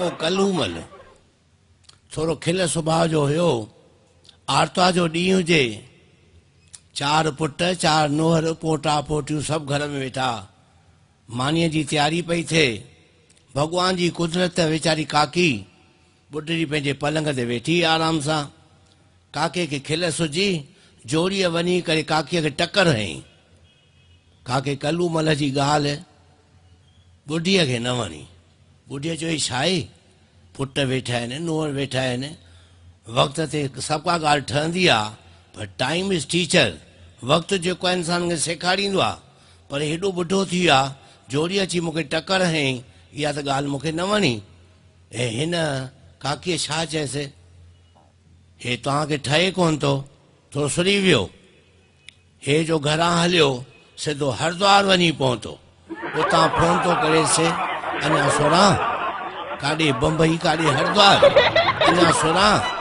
ڪاڪو ڪلومل ٿورو کل سڀاء جو هيو. آرتوار جو ڏينهن هجي، چار پٽ، چار نوهر، پوٽا پوٽيون سڀ گهر ۾ ويٺا. مانيء جي تياري پئي ٿئي. ڀڳوان جي قدرت ويچاري ڪاڪي ٻڍڙي پنهنجي پلنگ تي ويٺي آرام سان. ڪاڪي کي کل سجهي، جوڙيء وڃي ڪري ڪاڪيء کي ٽڪر هنئي. ڪاڪي ڪلو مل جي ڳالهه ٻڍيء کي نه وڻي. ٻڍيء چيو، هي ڇاهي؟ پٽ ويٺا آهن، نونهر ويٺا آهن، وقت تي سڀ ڪا ڳالهه ٺهندي آ، پر ٽائيم is teacher, وقت جيڪو آهي انسان کي سيکاريندو آ، پر هيڏو ٻڍو ٿي ويو آ، جوڙي اچي مون کي ٽڪر هنئي، اها ته ڳالهه مون کي نه وڻي. ۽ هن ڪاڪيء ڇا چيس، هي توهان کي ٺهي ڪونه ٿو، ٿورو سري ويو. هي جو گهران هليو، سڌو هردوار وڃي پهتو. اتان فون ٿو ڪريس، اڃا سران؟ ڪاڏي بمبئي ڪاڏي هردوار؟ اڃا سران؟